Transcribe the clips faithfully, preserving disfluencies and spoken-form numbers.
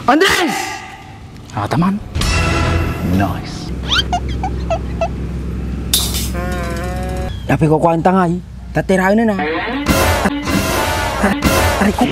Andres! Ataman. Nice. Apay, kukuanta ngay. Tatiraen na. Aray ko.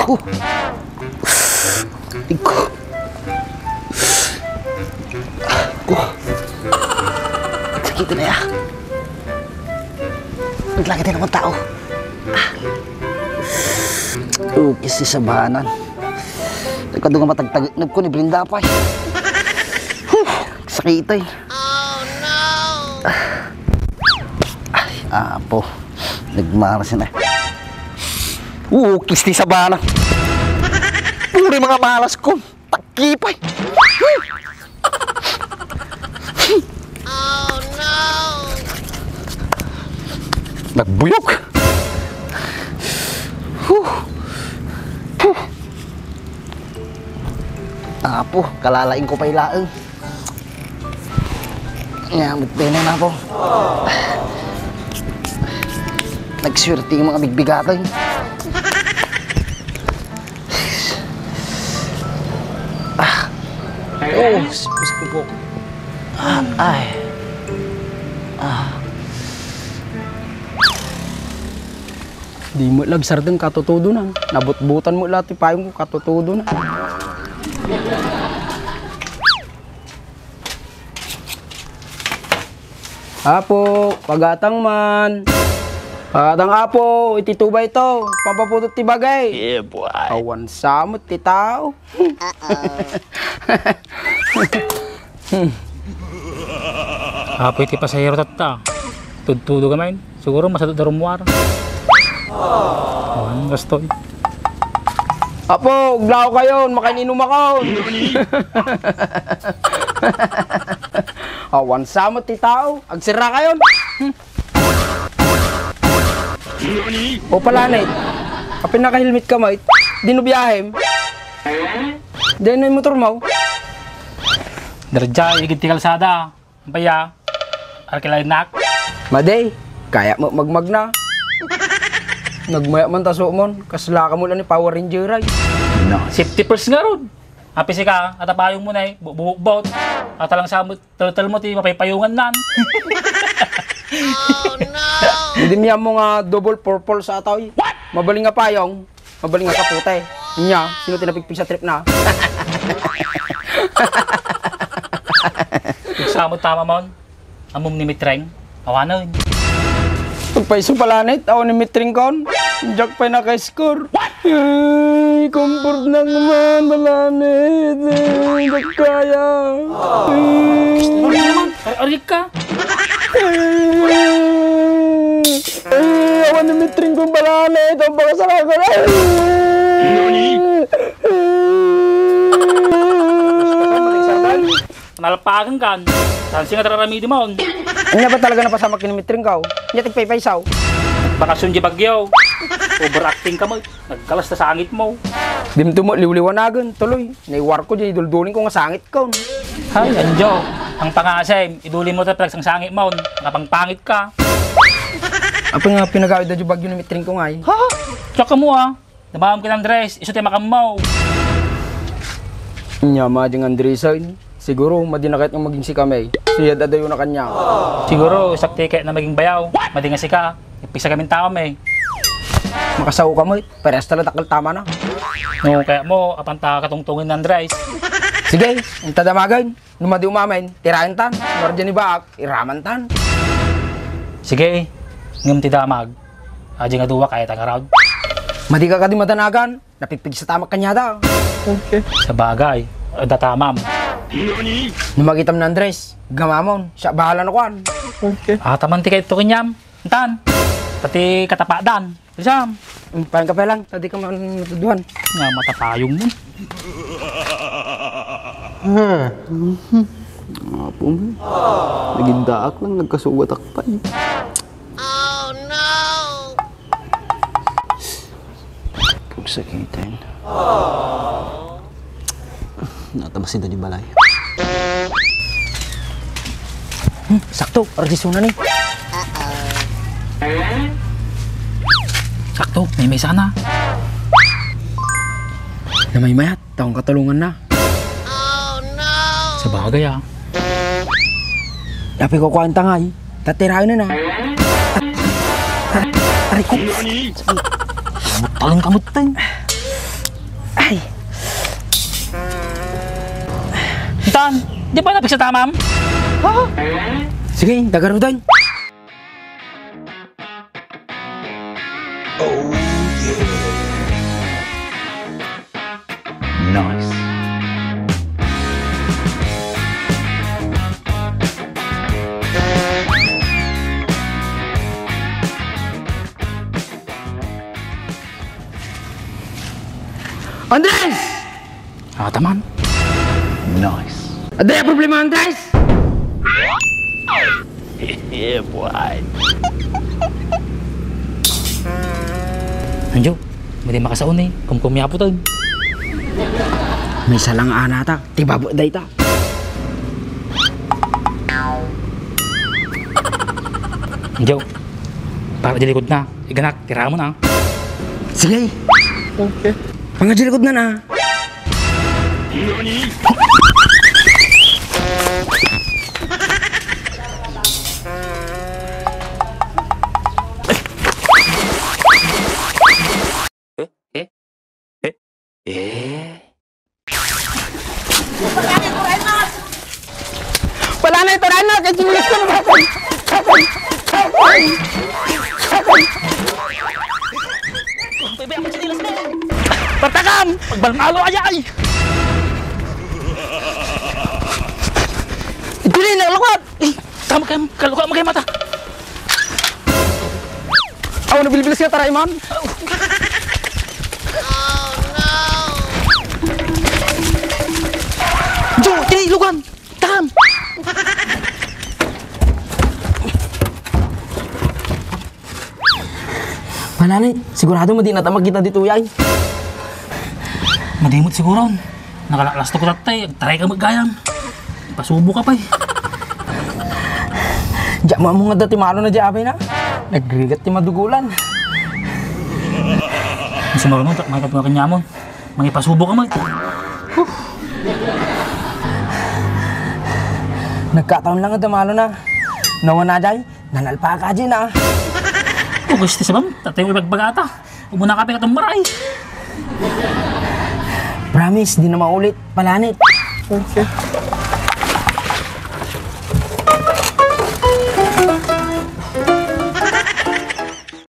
Ko. Ko. Ko. Sakit na ya. Naglagay tayo ng tao. Ah. Ukis ti sabanan. Nagkadunga matagtagitneb ko ni Brenda pay. Huh, sakit ay. Ay, apo. Nagmaras na. Ukis ti sabana. Puro mga malas ko. Takipay. Nagbuyok. Huh. Huh. Apo, kalalaing ko pay laeng. Nya, met pay na, Apo. Nagswerte yung mga bigbigatay. Ah. Oh, s-, s-, po. Ah, ay. Ah. Di mo lagsarden katutudo na. Nabutbutan mo lahat ti payong ko katutudo na. Apo, pagatang man. Pagatang, Apo, iti tuba ito. Pampaputot ti bagay. Yeah, boy. Awan samot ti tao. Apo, iti pasahero tatta. Tudtudo ka man. Siguro masadu da rummuar. Awan, gastoy. Apo, aglaw kayon, makaininum akon. Awan samot ti tao, agsirra kayon. O pala, Nate, apay naka-helmet ka, mate? Dino biyahem? Dino yung motor mo? Darja, igid ti kalsada. Ampaya, arkilainak. Madi, kaya mo magmagna. Nagmaya man ta suot mon, kasla ka mo lang ni Power Ranger ay. Safety first nga ron. Apay sika, ata payong mo na eh, bu-, bubukbot. Ata lang sa mo, teltel mo ti mapaypayungan nan. Hindi miyan mo nga double purple sa ataw eh. Mabaling nga payong. Mabaling nga kapote. Nya, sino ti napigpig sa trip na? Igsamot tama mon. Ammom ni Mitreng? Awanen. Pagpaiso pala, Nate, awan ni Mitreng kon. Diak pay naka-score. Ay, comfort na naman pala, Nate. Ay, diak kaya. Ay. Ay, arik ka. Ay, awan ni Mitreng kon pala, Nate. Ang pakasalakan. Ay. Nalpagen kan. Saan siya nga tararamidi mo? Anya ba talaga napasamak ni Mitreng ka? Anya ti paypaysaw? Bakasyon di bagyo. Overacting ka mo. Nagkalas ta sangit mo. Dimto mo, liwliwanagen. Tuloy. Naiwar ko, di idulduling ko nga sangit ko. Ay, anjo. Ang pangasem, iduli mo ta pagsangsangit mo. Napangpangit ka. Apa nga pinagawid da di bagyo ni Mitreng ko nga eh? Ha? Tsaka mo ah. Damam ken Andres, isu ti makammaw. Nya, madi nga Andres ay. Siguro, madi na kayat nga maging sika, may. Siyad adayo na kanya. Siguro, isu ti kayat na maging bayaw. Madi nga sika. Ipisa kami tao, may. Makasao ka mo, eh. Parehas talaga dakkel tama na. No, kaya mo, apanta katungtungin ni Andres. Sige, inta damagan. No madi umamen, tiraen tan. No adda ni baak, iraman tan. Sige, ngem ti damag. Adi nga dua, kayat a ngarud. Madi ka kadi madanagan, napigpigsa ta met kaniada. Okay. Sabagay, adda tamam. No makitam ni Andres, gamamon, siak bahala no kuan. Okay. Ataman ti kayatto kaniam. Tan. Pati katapadan. Isam. Hmm, payong ka pa lang, ta dika man matuduhan. Nga matapayong mo. Apo mo. Naging daak lang, nagkasugatak pa eh. Pagsakitan. Natabas ito di balay. Hmm, sakto, argisuna ni. Sakto, may may sana. Na may mayat, taong katulungan na. Sabagay, ah. Dapat ko kuhaan tangay. Tatirayo na na. Aray ko. Kamot talon, kamot talon. Ay. Tan, di ba napiksa tamam? Sige, tagarudan. Oh, yeah. Nice. Andres! Ah, taman. Nice. Adda problema, Andres? Yeah, boy. Anjo, madi makasaon eh. Kumkum yapo tayo. May salang anata. Tibabo dayta. Anjo, para di likod na. Iganak, tiramu na. Sige. Okay. Pangadjirikod na na. Eh? Eh? Eh? Eh? Wala na ito, Rana. Kay sinilas ko na bakit? Bebe, ako sinilas na. Partakam! Pagbalmalo, ayay! Ito na yung nakalukat! Eh, tama kayo, kalukat mo kayo mata. Aw, nabilbilis ka, Tarayman. Jo, tinilugan! Tam! Mananay, sigurado mo di na ta makita dito, yay. Madimot siguro. Nakalalas to ko tatay, agtaray ka maggayam. Pasubo ka pa eh. Diya mo nga dati malo na diya abay na. Nagrigat ti madugulan. Sumarunod, may katunga kanyamon. Mangipasubo ka mo. Nagkataon lang nga damalo na. Nawan na jay, nanalpa ka jay na. O, gusto sabam, tatay mo ibagbagata. Umuna ka pa katong maray. Promise, di na maulit. Palanit. Okay.